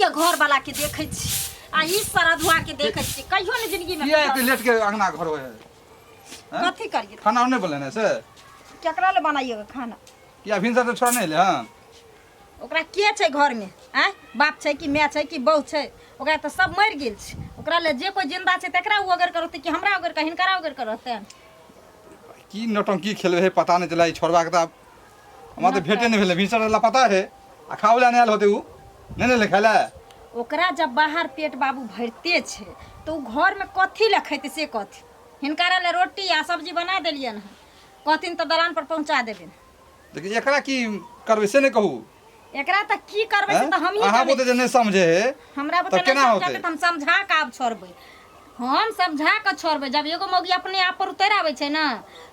के घर वाला के देखै छी आ ई सरधुआ के देखै छी कहियो ने जिंदगी में किया एते लेट के अंगना घर होय है हैं? कथी करिए खाना नहि बनलै ने से केकरा ले बनाइएगा खाना किया भिनसर तऽ छोड़ा नहि एलै हँ ओकरा के छै घर में आँय बाप छै कि माय छै कि बहू छै ओकरा तऽ सब मरि गेल छै ओकरा ले जे कोइ जिंदा छै तकरा ओ अगर करतै कि हमरा अगर हिनकरा अगर करतै की नौटंकी खेलबै है पता नहि चलै ई छोड़बाके तऽ आब हमरा तऽ भेटे नहि भेलै भिनसर ला पता है आ खाओ ला नहि आयल होतै उ नहि ने खाय लए ओकरा जब बाहर पेट बाबू भरिते छै तऽ ओ घरमे कथी लए खैतै से कथी हिनकरा ले रोटी आ सब्जी बना देलियनि हँ कहथिन तऽ दलान पर पहुँचा देबनि देखिए एकरा की करबै से नहि कहू एकरा तऽ की करबै से तऽ हमही अहाँ जानै बोलते जे नहि समझे है हमरा तऽ बुते केना नहि होतै? समझाते तऽ हम समझा कऽ आब छोड़बै हम समझा कऽ छोड़बै जब एगो मौगी अपने आप पर उतरि आबै छै ने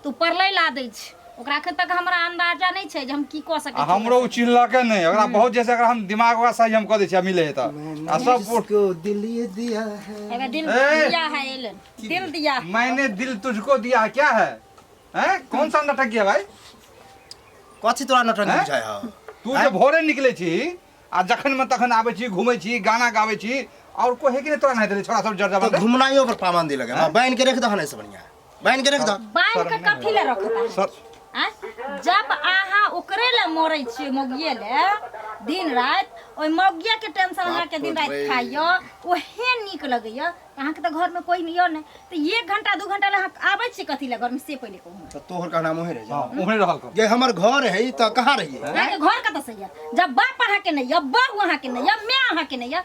तऽ ओ परलै ला दै छै ओकरा एखन तक हमरा अंदाजा नहि छै जे हम की कऽ सकै आ छी हमरो उ चिन्हलकै नहि ओकरा बहुत जैसे एकरा हम दिमाग ओकरा सही हम कऽ दै छियै आ मिले है तऽ आ सब जिसको दिल ये दिया है एगो दिल ए! दिया है एलन दिल दिया है। मैंने दिल तुझको दिया है क्या है हैं कौन सा नाटक किया भाई कथी तोरा नौटंकी हैं? बुझाय हौ तू जे भोरे निकले छी आ जखन मन तखन आबै छी घूमै छी गाना गाबै छी और कोई है कि नहीं तोरा नहीं देले छोड़ा सब जर तो जबर घुमनाइयो पर पाबंदी लगे हाँ बान्हि के रख दह नहीं से बढ़िया बान्हि के रख दह बान्हि कऽ कथी लए रखता सर आँय? जब अहाँ ओकरे लए मरै छियै मौगिए लए दिन राति ओहि मौगिए के टेंशन अहाँके दिन राति रे। खाइयो ओहे नीक लगैया अहाँके तऽ घरमे कोइ नहि यऽ नहि तऽ एक घंटा दू घंटा लए अहाँ आबै छियै कथी लए घरमे से पहिले कहू तो तोहर कहना मोहे रह जा हाँ उम्हरे रहल कर ये हमर घर है त कहाँ रहिए अहाँके घर कतऽ से यऽ जब बाप अहाँके नहि यऽ बहु अहाँके नहि यऽ माय अहाँके नहि यऽ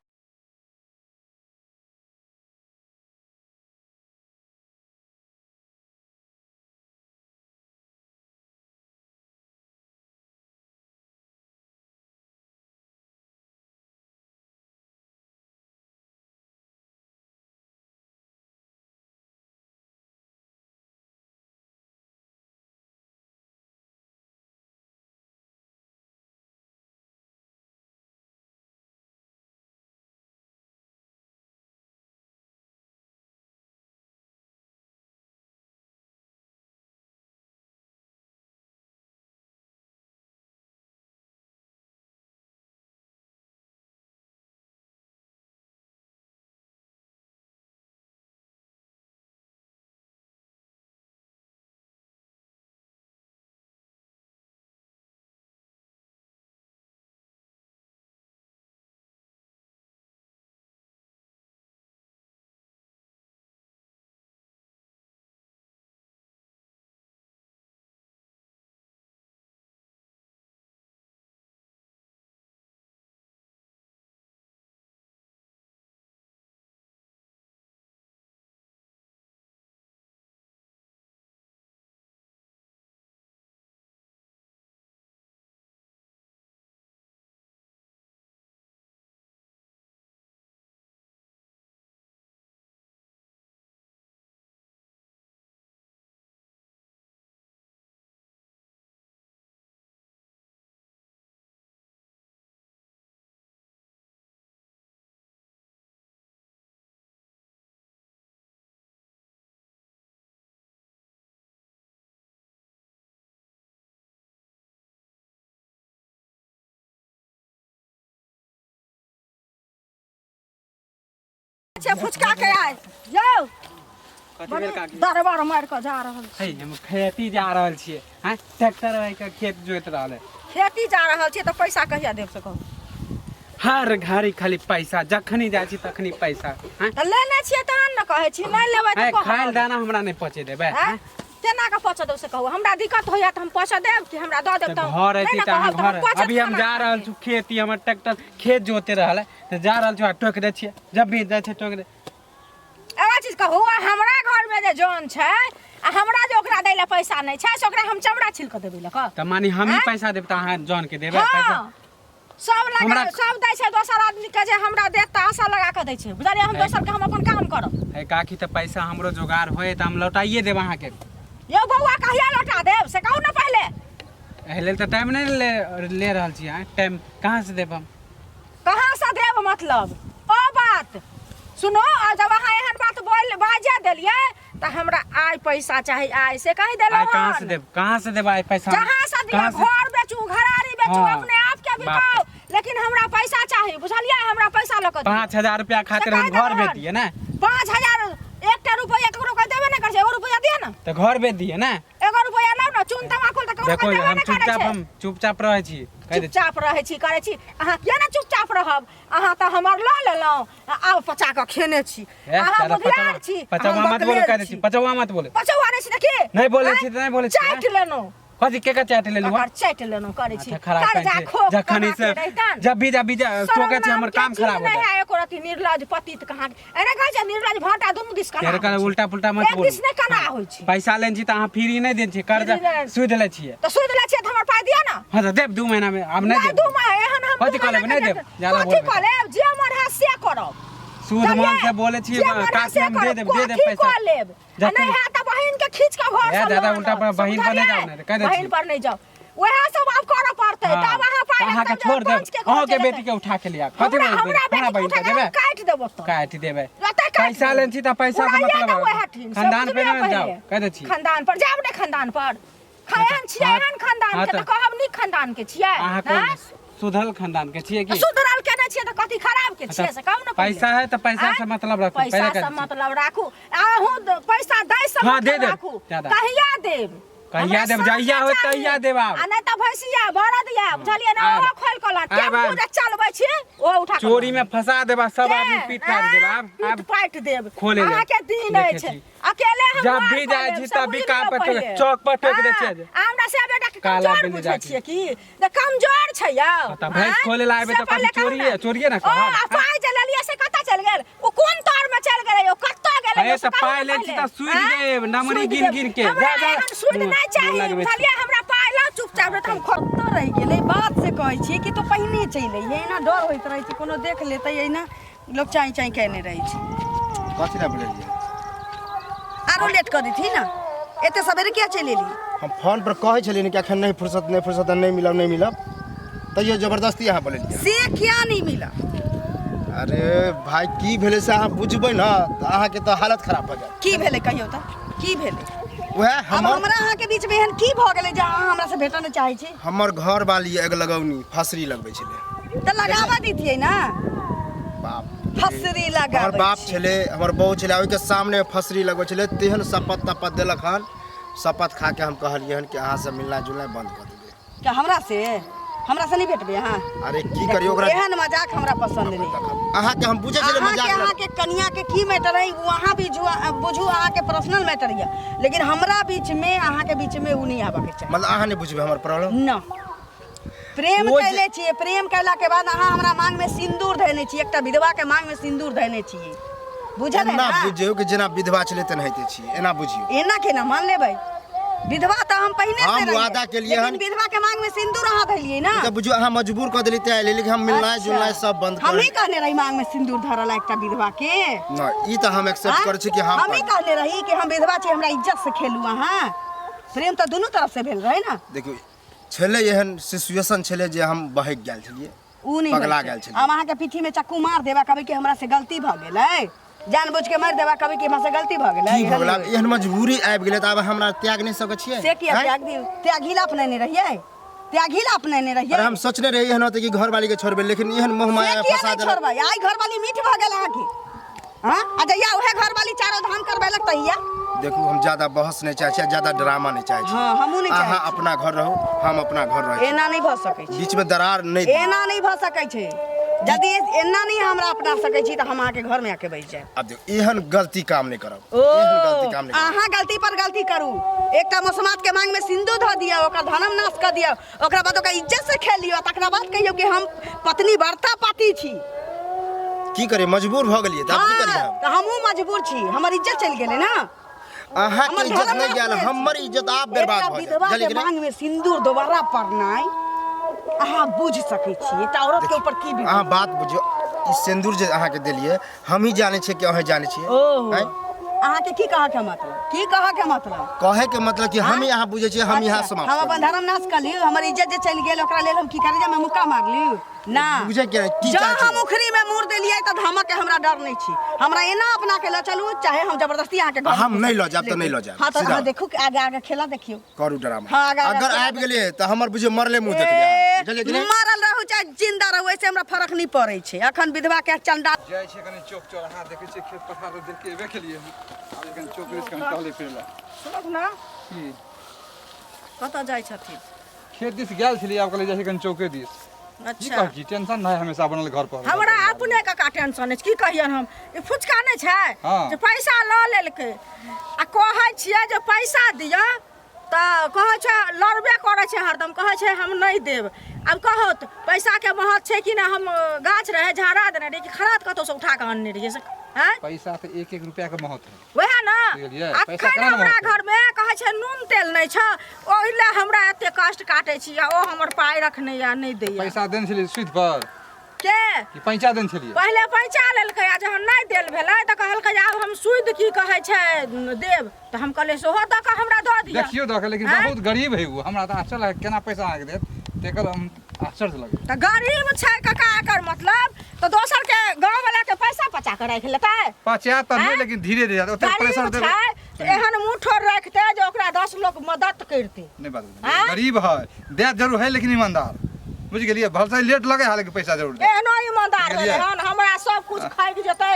छै फुचका के आय यौ कथी भेल काकी दरबार मारि कऽ जा रहल छी हे हम खेती जा रहल छियै हैं ट्रैक्टर आइ के खेत जोति रहल है खेती जा रहल छी तऽ पैसा कहिया देब से कहू हर घड़ी खाली पैसा जखनी जाइ छी तखनी पैसा हैं तऽ लेने छियै तहन ने कहै छी नहि लेबै हैं तऽ कहब। खायल दाना हमरा नहि पचे देबै आँय? हैं? केना कऽ पचऽ देब से कहू हमरा दिक्कत होइया तऽ हम पचऽ देब कि हमरा दऽ देब तऽ तऽ घर नहि अयती ने तऽ अहाँ कहब तऽ हम घर पचत अभी हम खाना जा रहल खाके। छी खेती हमर ट्रैक्टर खेत जोते रहल है तऽ जा रहल छी आ टोकि दै छियै जब भी जाइ छै टोकि दै एगो चीज कहू आ हमरा घरमे जे जन छै आ हमरा जे ओकरा दै लए पैसा नहि छै से ओकरा हम चमड़ा छिल कऽ देबै लए कऽ तऽ माने हमही पैसा देब तऽ अहाँ जन के देबै पैसा हँ सब लगा हमरा- सब दै छै दोसर आदमी के जे हमरा देत तऽ आशा लगा कऽ दै छै बुझलियै हम दोसर के हम अपन काम करब हे काकी तऽ पैसा हमरो जोगाड़ होय तऽ हम लौटाइए देब अहाँके यौ बौआ कहिया लौटा देब से कहू ने पहिले एहि लेल तऽ टाइम नहि ले ले रहल छी अहाँ टाइम कहाँ से देब हम कहाँ से देब मतलब ओ बात सुनो आ जब अहाँ एहन बात बोल बाजे देलियै तऽ हमरा आइ पैसा चाही आइ से कहि आइ देलहुँ कहाँ से हन। देब कहाँ से देब आइ पैसा जहाँ से दिअ कहाँ से घर बेचू घरारी बेचू हाँ, अपने आप के बाप बिकाउ लेकिन हमरा पैसा चाही, बुझलियै? हमरा पैसा लऽ कऽ दिअ। 5000 रुपया खातिर हम से कहि घर देबै बेच दिए ना। 5000 एकटा रुपैआ ककरो कह देबे नहि करै छै। एगो रुपैआ दिअ ने। तऽ घर बेच दिए ना। एगो रुपैआ लाउ ने, चून तमाकुल तऽ ककरो देखो कह देबे हम नहि करै चुपचाप छै। हम चुपचाप रहै छी, कहि दै छी। चुपचाप रहै छी, करै छी। अहाँ किया ने चुपचाप रहब? अहाँ तऽ हमर लऽ लेलहुँ आ आब पचा कऽ खेने छी। ए, अहाँ ज्यादा बुधियार छी, पचवा हम मत बोलो, बकलेल कह दै छी। छी। पचवा मत बोलो। पचौआ नहि छी तऽ की? नहि बोलै आँय? छी तऽ नहि बोलै छी। चाटि लेलहुँ। कथी के के चाटि लेलहुँ? ओकर चाटि लेलहुँ करै छी। माथा खराब कर्जा करै छै। खोप जखन कना से के रहितन। जब भी जब भी शरम टोकै छै नाम हमर के काम चीज खराब हो नहि जाए। है एको रति। निर्लज पतित कहाँ एना कहै छै, निर्लज भाटा दुनू दिस कना तेरे होइ छै। उल्टा पुल्टा मत एक बोलू। दिस नहि कना होइ छै। पैसा लेने छी तऽ अहाँ फ्री नहि देने छी, कर्जा फ्री नहि। सूद लै छियै। तऽ सूद लै छियै तऽ हमर पाइ दिअ ने। हँ तऽ देब 2 महीना में, आब नहि नहि देब। 2 महीना एहन हम कथी 2 कऽ महीना लेबै? नहि के देब। ज्यादा कथी बोलबै। कऽ लेब? जे मन हैत से करब। सूद मान से बोलै छियै, जे मन हैत काट से हम दे करब। देब, दे देब कथी पैसा। कऽ लेब? आ जखन- नहि हैत तऽ बहिन के खींच कऽ घर ए, से दादा, लऽ उल्टा आनब। पर बहिन पर नहि जाउ समझलियै? ने, कहि दै छी। बहिन पर नहि जाउ, वएह सब आब करऽ पड़तै। हाँ, तब अहाँ पाइ अहाँके लेब, तब छोड़ देब, पाँच के घर अहूँके चलि बेटी जेतै। के उठा के लिया। कथी हमरा बहिन हमरा हमरा बेटी के बहिन उठा के के हम देबै? काटि देबो तऽ। काटि देबै। एतऽ काटि पैसा देबै। लेने छी तऽ पैसा से उड़ाइए मतलब देबै वएह ठीन, से खानदान पे बुझलियै नहि जाउ, पहिले। कहि दै छी। खानदान पर जायब ने, खानदान पर एहन छियै, हाँ, एहन खानदान हाँ के तऽ तऽ- कहब नीक खानदान के छियै। अहाँ कोन आँय? सुधल खानदान के छियै की? सुधरल के नहि छियै तऽ कथी खराब के छियै से कहू ने पहिले। पैसा है तऽ पैसा आँय? से मतलब राखू। पैसा पहिले से कह दै छी। मतलब राखू, अहूँ पैसा दै से हाँ, दे मतलब देब, राखू। ज्यादा। कहिया देब? कहिया हमरा देब? साँझ जहिया होत चाही। तहिया देब आब। आ नहि तऽ भैंसिया बरद या, बुझलियै ने? आब। ओहो खोलि कऽ लान। आब, टेम्पू आब। जे चलबै छी ओहो उठा कऽ चोरी लान। में फंसा देबा सब के? आदमी, पीट पाट देब आब। पीट आब पाटि देब। खोले लेब। अहाँके दिन देखै अछि छी। अकेले हम जब घर भी कऽ जाइ लेब, छी से तब भी बुझि कहाँ लियौ पर पहिले। चौक पर टोकि दै हाँ, छियै। आ हमरा से बेटा के काला कमजोर बिल्ली बुझै जाके। छियै की? जे कमजोर छै यौ। तऽ भैंस आँय? खोले ला एबै से तऽ कथी पहिले कहू चोरिये ने। चोरिये ने ओ कहब? आ पाइ जे लेलियै से कतऽ चलि गेल? ओ कोन तर में चलि गेलै? ओ कतऽ गेलै? अरे ओ से तऽ कहू पाइ ने लै छी पहिले। तऽ सूदि आँय? देब, नमरी सूदि गिन देब। गिन के। हमरा जा, जा। एहन सूदि मुँह- नहि चाही, मुँह लगबै छी। बुझलियै? हमरा पाइ लाउ चुपचाप, नहि तऽ हम कतऽ रहि गेलै? बात से कहै छियै कि तो पहिने चलि अइहे, एना डर होइत रहै छै कोनो देख लेतै, एना लोक चाँइ चाँइ केने रहै छै। कथी लए बोललियै? आरो लेट कऽ देथिन ने, एते सवेरे किया चलि एली? हम फोन पर कहै छलियै ने कि एखन नहि फुर्सत, नहि फुर्सत, नहि मिलब, नहि मिलब, तैयो जबरदस्ती अहाँ बोललियै। से किया नहि मिलब? अरे भाई, की भेलै से अहाँ बुझबै ने तऽ अहाँके तऽ हालत खराब भऽ जायत। की भेलै कहियौ तऽ, की भेलै? उएह आब हमर हमरा अहाँके बीचमे एहन की भऽ गेलै जे अहाँ हमरा से भेटऽ नहि चाहै छी? हमर घर वाली अगलगौनी फसरी लगबै छलै। तऽ लगाबऽ दितियै ने। बाप फसरी हमर लगाबै बाप छी। छलै, हमर बहू छलै, ओहिके सामने फसरी लगबै छलै। तेहन शपथ तपत देलक हन, शपथ खा के हम कहलियै हन कि अहाँसँ मिलना जुलना बंद कऽ देबै। क्या हमरा से, हमरा से नहीं भेटबै अहाँ? अरे की करियौ ओकरा। एहन मजाक हमरा पसंद नहीं। अहाँके हम बुझै छलै अहाँके मजाक लग- अहाँके कनिया के की मैटर है वो अहाँ भी बुझू, अहाँके पर्सनल मैटर यऽ, लेकिन हमरा बीच में अहाँके बीच में उ नहीं आबऽ के चाही। मतलब अहाँ नहि बुझबै हमर प्रॉब्लम? न, प्रेम ओ जे- कैले छियै, प्रेम कैला के बाद अहाँ हमरा मांग में सिंदूर धयने छियै, एकटा विधवा के मांग में सिंदूर धयने छियै, बुझल है एना ना? बुझियौ कि जेना विधवा छलै तेनाहिते छियै, एना बुझियौ। एना केना मान लेबै? विधवा तऽ हम पहिने हम से रहियै, वादा केलियै हन। लेकिन विधवा के मांग में सिंदूर अहाँ धलियै ना। तऽ बुझियौ अहाँ मजबूर कऽ देलियै तें एलियै, लेकिन हम मिलनाइ अच्छा। जुलनाइ सब बंद कर हमही कहने रही मांग में सिंदूर धरल एकटा विधवा के? नहि, ई तऽ हम एक्सेप्ट आँय? करै छी कि हम हमही कहने रही कि हम विधवा छी, हमरा इज्जत से खेलू अहाँ? प्रेम तऽ दुनू तरफ से भेल रहे ना। देखियौ, छलै एहन सिचुएशन छलै जे हम बहकि गेल छलियै, उ नहि पगला होइ छै। गेल छलियै। हम अहाँके पीठी में चक्कू मार देबा, कहबै कि हमरा से गलती भऽ गेलै, जानबूझ के मारि देबा, कहबै कि हमरा से गलती भऽ गेलै? की भऽ एहन गेल? आब नहि होइ। एहन मजबूरी आबि गेलै तऽ आब हमरा त्याग नहि सकै छियै? से किया आँय? त्याग दियौ? त्यागी ला अपनेने रहियै, त्यागी ला अपनेने रहियै। अरे हम सोचने रहियै एहन होतै कि घरवाली के छोड़बै, लेकिन एहन मोह से माया किया फंसा नहि देलक। छोड़बै? आइ घरवाली मीठ भऽ गेल अहाँके? हाँ, आ जहिया उहे घरवाली चारो धाम करबेलक तहिया? देखू, हम ज्यादा बहस नहि चाहै छी आ ज्यादा ड्रामा नहि चाहै छी। हाँ, हमहूँ नहि चाहै अहाँ छी। अपना घर रहू, हम अपना घर रहै छी। एना नहि भऽ सकै छै। बीच में दरार नहि दियौ। एना नहि भऽ सकै छै। यदि एना नहि हमरा अपना सकै छी तऽ हम अहाँके घरमे आके बैस जायब। आब देखू, एहन गलती काम नहि करब, ओ एहन गलती काम नहि करब। अहाँ गलती पर गलती करू, एकटा मोसमात के मांग में सिंदूर धऽ दियौ, ओकर धर्म नाश कऽ दियौ, ओकरा बाद ओकरा इज्जत से खेल लियौ, तकरा बाद कहियौ कि हम पत्नी व्रता पति छी। की करियै, मजबूर भऽ गेलियै तऽ आब की करियै हाँ, हम? तऽ हमहूँ मजबूर छी, हमर इज्जत चलि गेलै ने। अहाँके हमर इज्जत धर्म नहि नाश गेल, भेल। हमर इज्जत आब बर्बाद एकटा भऽ गेल। विधवा बुझलियै के कि नहि? मांग में सिंदूर दोबारा पड़नाइ, अहाँ बुझ सकै छी एकटा औरत के ऊपर की बीतै। अहाँ बात बुझियौ, ई सिन्दूर जे अहाँके देलियै, हमही जानै छियै कि अहें जानै छियै? ओहो। आँय? अहाँके की कहऽ के मतलब, की कहऽ के मतलब? कहै के मतलब कि हम अहाँ बुझै छियै, हम यहाँ अच्छा, समाप्त हम अपन करी। धर्म नाश कर लियौ, हमर इज्जत जे चलि गेल ओकरा लेल हम की करी? जे हम मुक्का मार लियौ ना? बुझै के की जँ चाहै हम छियै? उखड़ी में मूड़ देलियै नहि तऽ धमक के हमरा डर नहि छी। हमरा एना अपना के लऽ चलू चाहे हम जबरदस्ती अहाँके घर हम नहि लऽ जायब तऽ नहि लऽ जायब। हाँ तऽ सीधा। अहाँ देखू कि आगे आगे खेला देखियौ। करू ड्रामा। हाँ, आगे आगे अगर खेला। आबि गेलियै तऽ हमर बुझियौ मरले मुँह देखबै अहाँ। बुझलियै कि नहि? मरल रहू चाहे जिंदा रहू, ऐसे हमरा फर्क नहीं पड़ै छै। अखन विधवा के चंडा जाइ छै कनि चौक चौराहा देखै छियै, खेत पथार तऽ देख के एबे केलियै हन। आब कनि चौक दिस कनि टहलै फिरै लए। सुनू ने। की? कतऽ जाइ छथिन? खेत दिस गेल छलियै, आब कहलियै जाइ छै कनि चौके दिस। की अच्छा। कहै छी, टेंशन नहि हमेशा बनल घर पर। हमरा अपने काका टेंशन अछि, की कहियन हम। ई फुचका नहि छै हाँ। जे पैसा लऽ लेलकै आ कहै छियै जे पैसा दिअ तऽ कहै छै लड़बे करै छै हरदम, कहै छै हम नहि देब। आब कहू तऽ पैसाके महत्व छै कि नहि? हम गाछ रहै झाड़ा देने रहियै कि खरात कतहुसँ उठा कऽ अनने रहियै से? आँय? पैसा तऽ एक एक रुपया के महत्व है। वएह ने। बुझलियै? पैसा अखन केना ने हमरा महत्व? घरमे कहै छै नून तेल नहि छै, ओहि लए हमरा एते कष्ट काटै छी आ ओ हमर पाइ रखने यऽ नहि दैया। पैसा देने छलियै सुद पर? के? कि पैंचा देने छलियै? पहिले पैंचा लेलकै आ जहन नहि देल भेलै तऽ कहलकै जे आब हम सुद की कहै छै देब, तऽ हम कहलियै सेहो दऽ कऽ हमरा दऽ दिअ। देखियौ दऽ कऽ, लेकिन आँय? बहुत गरीब है ओ। हमरा तऽ आश्चर्य लागै केना पैसा अहाँके देत, तेकर हम आश्चर्य लगै। तऽ गरीब छै काका, एकर मतलब तऽ दोसर के गाँव वाला के पैसा पचा कऽ राखि लेतै? पचा तऽ नहि, आँय? लेकिन धीरे धीरे ओते गरीब प्रेशर देबै छै तऽ एहन मुँह ठोर राखतै जे ओकरा 10 लोक मदद करतै। नहि बात बुझलियै। आँय? गरीब है देत जरूर है, लेकिन ईमानदार, बुझि गेलियै? भलसे लेट लगे है लेकिन पैसा जरूर देत। एहनो ईमानदार बुझलियै? भेलै हन, हमरा सब कुछ खाइक जेतै,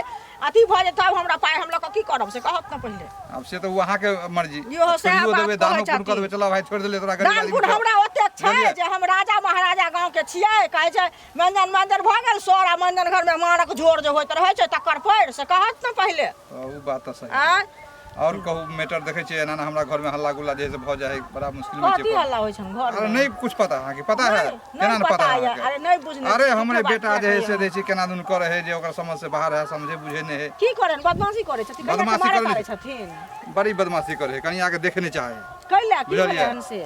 अथी भऽ जेतै, तब हमरा पाइ हम लऽ कऽ की करब से कहत ने पहिले। आब से तऽ ओ अहाँके मर्जी। इहो सएह छोड़ियो बात देबै, कहै दानो पुण्य कऽ छथिन। देबै। चलो भाइ, छोड़ि देलियै तोरा गरीब दान आदमी पुण्य छौ। हमरा ओतेक छै बुझलियै? जे हम राजा महाराजा गाँव के छियै। कहै छै मंजन मंजन भऽ गेल सोर आ मंजन घर में मारक जोर जे होइत रहै छै तकर पैर, से कहत ने पहिले। ओ बात तऽ सही। आँय? और कहू, मैटर देखै छियै एना एना हमरा घर में हल्ला गुल्ला जे है से भऽ जाइ है, बड़ा मुश्किल में कथी छियै। हल्ला होइ छन घर अरे में? नहीं कुछ पता, अहाँके पता है? नहीं, केना नहीं ने पता पता यऽ। अहाँके? अरे नहीं बुझने अरे छी, हमरे झूठे बेटा बात जे है किया से कहियै? दै छै केना दुन करे है जे ओकर समझ से बाहर है, समझे बुझे नहीं है। की करेन, बदमाशी करै छथिन? कहिया के बदमाशी मारे करै तारे छथिन? बड़ी बदमाशी करे है, कहीं आके देखे नहीं चाहे। कैला की बुझलियै? भेलै हन से?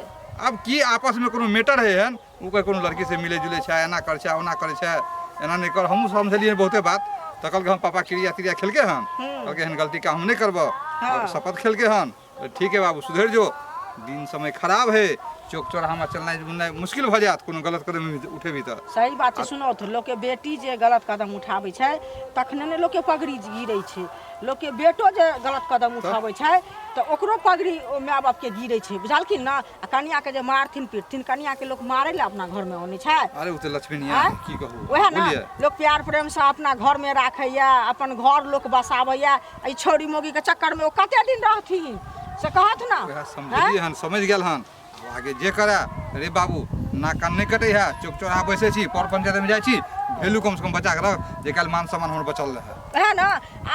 अब की आपस में कोनो मैटर है हन, ओकर कोनो लड़की से मिले जुले छै, एना करे छै ओना करे छै, एना नहीं कर। हमहूँ समझलियै बहुते बात तऽ कहलकै हम पापा क्रिया त्रिया खेलके हन, कहलकै एहन गलती काम हम नहीं करबो, शपथ खेलके हन। तऽ ठीक है बाबू, सुधरि जो, दिन समय खराब है, चौक चौराहा में चलनाइ बुलनाइ मुश्किल भऽ जायत कोनो गलत कदम उठेबी तऽ। सही बात छै। सुनो तऽ, लोकके बेटी जे गलत कदम उठाबै छै तखने ने लोकके पगड़ी गिरै छै। लोकके बेटो जे गलत कदम उठाबै छै तऽ ओकरो पगड़ी ओ माय बापके गिरै छै, बुझलखिन ने? आ कनियाके जे मारथिन पीटथिन, कनियाके लोक मारै लए अपना घरमे अनै छै? अरे ओ तऽ लक्ष्मीनिया आँय? की कहू, वएह ने। बुझलियै? लोक प्यार प्रेमसँ अपना घरमे राखैया, अपन घर लोक बसाबैया। एहि छौड़ी मौगीके चक्करमे ओ कते दिन रहथिन से कहत ने? वएह समझलियै हन, समझ गेल हन। आब आगे जे करए। रे बाबू, नाक कान नहि कटै है, चौक चौराहा बैसै छी, पर पंचायतमे जाइ छी, वैल्यू कमसँ कम बचा कऽ रख जे काल्हि मान सम्मान हमर बचल रहए। वएह ने,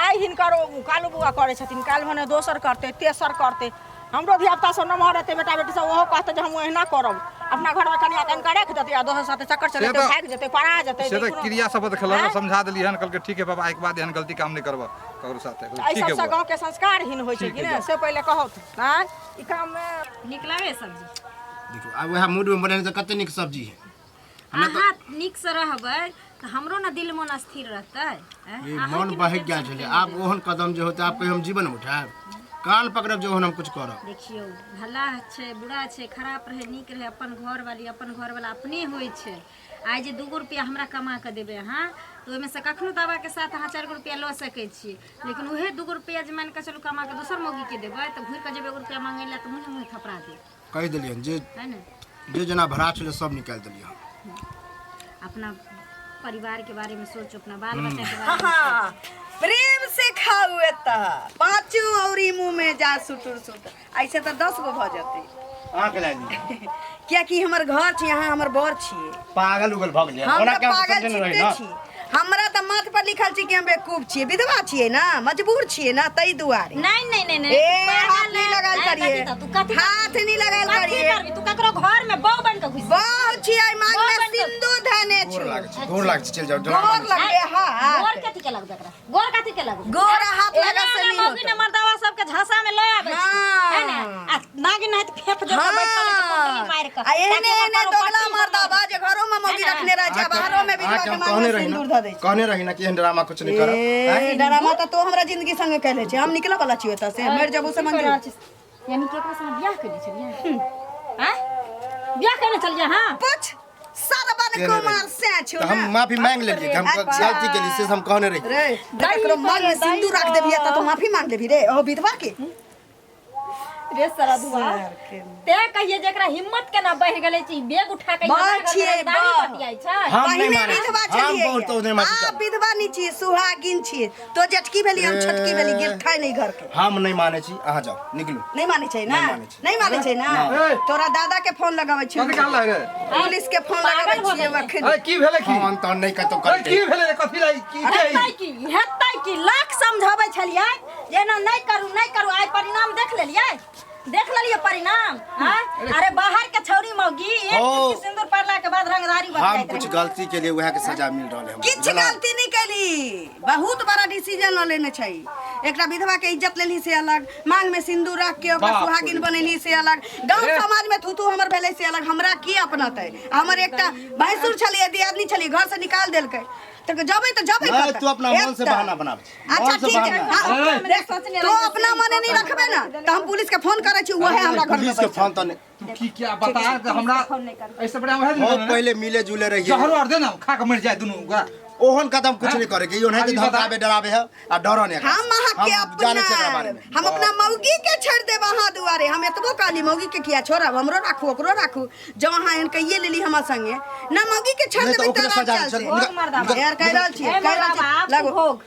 आइ हिनकर ओ कालू बुआ करै छथिन, काल्हि भने दोसर करतै, तेसर करतै। हमरो धियापुता सब नमहर हेतै, बेटा बेटी सब, ओहो कहतै जे हम एहिना करब। अपना घरमे कनिया कनिका राखि देतै आ दोसर साथे चक्कर से चलेतै, तऽ- भागि जेतै, पड़ा जेतै। से तऽ कोनो- क्रिया शपथ खेलक, आँय? समझा देलियै हन। कहलकै ठीक है बाबा, आइके बाद एहन गलती काम नहि करबह ककरो साथे। एहि ठीक है सबसँ बौआ। गाँवके संस्कारहीन होइ छै ठीक कि है, नहि जाउ। से पहिले कहू आँय, ई काममे नीक लागै सब्जी? देखियौ, आब वएह मूडमे बनेने तऽ कते नीक सब्जी है। अहाँ नीकसँ रहबै तऽ हमरो ने दिल मन स्थिर रहतै। आँय? ई अहाँके मन ने बहकि गेल टेंशन छलै। नहि आब ओहन कदम जे होतै, आब कहियो हम जीवनमे उठायब? कान पकड़ब जे ओहन हम कुछ करब। देखियौ, भला छै बुरा छै, खराब रहै नीक रहै, अपन घरवाली अपन घरवाला अपने होइ छै। आइ जे 2 गो रुपैआ हमरा कमा कऽ देबै अहाँ तऽ ओहिमे से कखनो दबाके साथ अहाँ 4 गो रुपैआ लऽ सकै छी, लेकिन उएह 2 गो रुपैआ जे मानि कऽ चलू कमा कऽ दोसर मौगीके देबै तऽ घुरि कऽ जेबै 1 रुपैआ मांगै लए तऽ मुँहे मुँहे थपड़ा देब। कहि देलियनि जे है ने, जे जेना भरा छलै सब निकालि देलियै हम। अपना परिवार के बारे में सोचो, अपना बाल बच्चा के बारे में। हाँ, प्रेम से खाऊ एतऽ पाँचू औरी मुँह में जा सुटुर सुटुर, ऐसे तऽ 10 गो भऽ जेतै। अहाँके लाइ दिअ? कियाकि हमर घर छी, अहाँ हमर बर छियै। पागल उगल भऽ गेलियै? हम ओना तऽ के अहाँ पागल समझे नहि रही छिते ने। छी। हमरा तऽ माथ पर लिखल छै कि हम बेवकूफ छियै, विधवा छियै ना, मजबूर छियै ना, ताहि दुआरे। नहीं नहीं नहीं नहीं, ए, तू हाथ पागल नहीं है। लगाल ए, करिए। कथी तऽ, तू कथी हाथ नहीं लगाल कथी करिए। करबी? तू ककरो घर में बहू बन के घुस बहु छियै, मांग बहू में बन के- सिंदूर धने गोर छु। लागै छै, गोर लागै छै, चलि जाउ। ड्रामा गोर नहि। लगले हाथ। गोर कथी के लगबे एकरा? गोर कथी के लगबे? गोर हाथ लगा से एना नहीं मौगी होतो। ने मर्दावा सबके झांसा में लऽ आबै छै, हाँ। है ने? आ नागिन नाहित फेफ जकाँ बैठल रहै छै पोटरी मारि कऽ। आ एहने ताकि एहने ओकर दोगला पति मर्दाबा जे घरो में मौगी है ना? रखने रहै छै, आ बाहरो में विधवा अहाँके के हम मांग कहने में रही सिंदूर ने, धऽ दै छै। कहने रही ने कि एहन ड्रामा कुछ नहि करब। ए, डरामा तऽ तो हमरा जिंदगी संगे कैले छै। हम निकले वाला छियै एतऽ से, मरि जबू से की कहि मंजूर। रहल छी? यानी कि एकरा संगे बियाह केने छलियै? आँय? बियाह केने छलियै अहाँ? पूछ सरबन केने कुमार रही। से छौ तऽ हम ना। माफी मांग लेलियै कि हम अच्छा। गलती केली से हम कहने रही। रे ककरो मांग में सिंदूर रख देबही त तो माफी मांग लेबही रे ओ विधवा के। रे सरधुआ ते कहिए जेकरा हिम्मत केना बढ़ि गेलै छी बैग उठा के बड़ हमरा घर छियै, रंगदारी बड़। बतियाइ छै। हम नहि पहिने मानै छी। विधवा हम छलियै। बहुत तो नहि मानै छी। आ विधवा नहीं छियै, सुहागिन छियै। तो जेठकी भेली हम छोटकी भेली, गिरथाइ नहीं घर के। हम नहि मानै छी, अहाँ जाउ निकलू। नहीं मानै छै ना? नहि मानै छै। नहीं मानै छै ना? ए। तोरा दादा के फोन लगाबै छी, कथी काल रे? पुलिस के फोन लगाबै पागल भऽ छियै गेलै। अखन। अरे की भेलै की? फोन तोन नहि कतौ अरे करतै। की भेलै रे? कथी लाई की के? हेतै की, हेतै की? लाख समझाबै छलियै जे एना नहि करू नहि करू, आइ परिणाम देख लेलियै, देख लेलियै परिणाम। आँय? अरे बाहर के छौरी मौगी एक हो। चुटकी सिंदूर पड़ला के बाद रंगदारी हम बदलैत कुछ रहै। गलती के लिए वएह के सजा मिल रहल है हमरा। किछु बुझलहुँ? गलती नहीं कैली, बहुत बड़ा डिसीजन लऽ लेने छै। एकटा विधवा के इज्जत लेली से अलग, मांग में सिंदूर रख के ओकरा बाप रे। सुहागिन बनेली से अलग, गांव अरे। समाज में थूथू हमर भेलै से अलग। हमरा की अपनतै? हमर एकटा भैंसुर छलियै, दियादनी छलियै, घर से निकाल देलकै तऽ जबै तऽ जबै नहीं, कतऽ? तू अपना मन से एकटा। बहाना बनाबै छी। अच्छा मन से ठीक है, बहाना। हाँ, अरे। देख, तो अपना मने नहीं रखबे ना तऽ हम पुलिस के फोन करै छी, वहे हमरा घर में पुलिस के बैठल। फोन तो नहीं। तू की क्या बता दे हमरा, ऐसे बढ़िया वएह बहुत ने पहले मिले जुले रहिए। जहरो आर दे ना, खा के मर जाए दुनू ओकरा। ओहन कदम कुछ नहीं करे के यो नहीं अभी बता। धमकावे डरावे है आ डरो नहीं। हम अहाँ के हम जाने अपना छै एकरा बारे में। हम अपना मौगी के छोड़ देब अहाँ दुआरे। हम एतबो कहली मौगी के किया छोड़ब, हमरो राखू ओकरो राखू। जब अहाँ एहन कहिए लेली हमरा संगे ना मौगी के छोड़ नहीं तो देबै ओकरे तऽ सजा चलते। चल। भोग मर्दाबा। यार कहि रहल छियै, ए कहि रहल मर्दाबा, छियै। आब तू लगो। भोग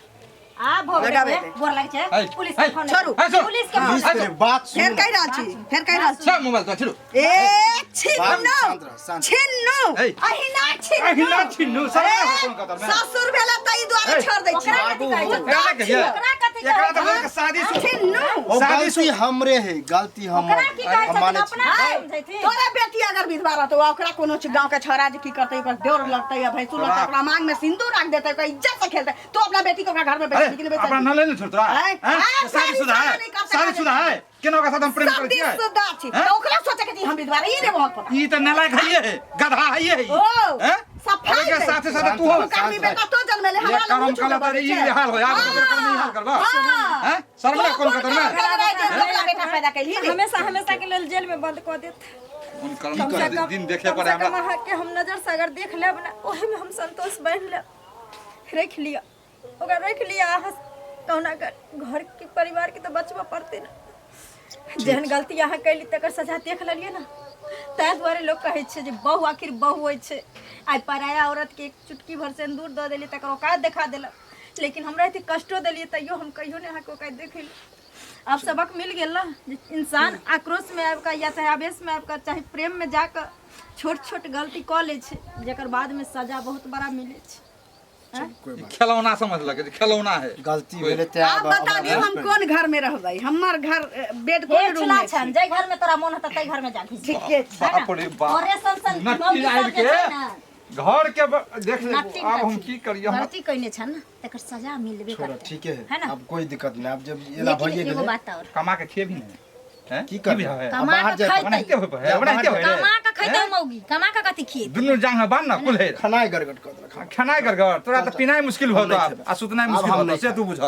आ भोग लगाबे रे, दे। गोर लगै छै। है, पुलिस के है, फोन छोड़ू। है, छोड़ू। पुलिस के फोन पुलिस के बात सुन। फेर कहि रहल छी, फेर कहि रहल छी। छे मोबाइल तो छिड़ू। ए छिन्नू शांत रह, शांत। छिन्नू ए। अहिना छिन्नू अहिना छिन्नू, सब ए, फोन कतर में। ससुर भेला तई दुआरे ए, छोड़ दै छी। ओकरा कथी कहै छै? एकरा कहिए। ओकरा कथी कहै एकरा तऽ छै? बोलके शादी सु छिन्नू ओ शादी गलती हमरे है, गलती हमर। ओकरा की कहै हम छथिन? मानै छी। अपना आय, समझैथिन। तोरा बेटी अगर विधवा रहतौ आ ओकरा कोनो गांव के छोरा जे की करतै, ओकर देवर लगतै या भैंसुर लगतै, ओकरा मांग में सिंदूर रख देतै, ओकरा इज्जत से खेलतै, तो अपना बेटी के ओकरा घर में अरे बैठेबी कि नहीं अपना बैठेबी? न लेने छोड़ तोरा। आय, हैं? आय, शादी शुदा है, शादी करते शादी शुदा है, केना ओकरा साथ हम प्रेम सब करै छियै? शुदा छी हैं? तऽ ओकरा सोचे के छी हम विधवा रही रे बहुत पता। ई तऽ नालायक हइये है, गधा हइये है। ओ, हैं? सफाई ओकरा दे। साथे साथे तू हो। कर्मी बेटा तो जन्मेले हमरा ये लग करम मुँह कला छुपा तर ई छै। हाल हो यार, तोरा कर्म ई हाल करबा। हाँ। हैं? शर्म ना कोन कतर में? बेटा पैदा कैली रे। हमेशा हमेशा के लेल जेल में बंद कऽ देत। उन कर्म कम से के कम दिन देखे कम पड़े से कम हमरा। अहाँके हम नजर से अगर देख लेब ने, ओहिमे हम संतोष बान्हि लेब। राखि लिअ ओकरा, राखि लिअ अहाँ कहुना कर घर के परिवार के तऽ बचबऽ पड़तै ने। जेहन गलती अहाँ कैली तकर सजा देख लेलियै ने। ताहि दुआरे लोक कहै छै जे बहु आखिर बहु होइ छै। आइ पराया औरतके एक चुटकी भर सिन्दूर दऽ देलियै तकर औकात देखा देलक, लेकिन हमरा एते कष्टो देलियै तैयो हम कहियो नहि अहाँके औकात देखेली। आब सबक मिल गेल ने जे इंसान आक्रोशमे आबि कऽ या चाहे आवेशमे आबि कऽ चाहे प्रेममे जाकऽ छोट छोट गलती कऽ लै छै, जकर बादमे सजा बहुत बड़ा मिलै छै। कोई बात खेलौना समझलक जे खेलौना है। गलती भेलै ते आब बता दियौ हम कोन घर में रहबै? हमर घर बेड कोन रूम छुला में छन जाहि घर में तोरा मोन हेतौ ताहि घर में जा घुसि। ठीके छै। बाप रे बाप, तोरे सन सन नट्टी मौगी आबि सबके के छै ने। घर के देख ले। नट्टी आब हम कथी? की करियै हमरा? गलती कइने छन ने तकर सजा मिलबे छोड़ो, करतै। ठीके है। है ना? अब कोई दिक्कत नहीं, अब जब एना लेकिन भइए एगो गेलै बात और कमा के खेबही ने? हैं? की करबै? भी है? कमा बाहर के जाए खैतै। ओनाहिते होय है, ओनाहिते होय रे। कमा के खैतै मौगी, कमा के कथी खिएतै? दुनू जांघ बान्ह ना कुल्हे। खनाइ गड़गड़ कऽ देलक। खेनाइ गड़गड़, तोरा तऽ पिनाइ मुश्किल भऽ हम नहि जेतौ खेबै। आ सुतनाइ आब मुश्किल हम भऽ जेतौ नहि से तू बुझ।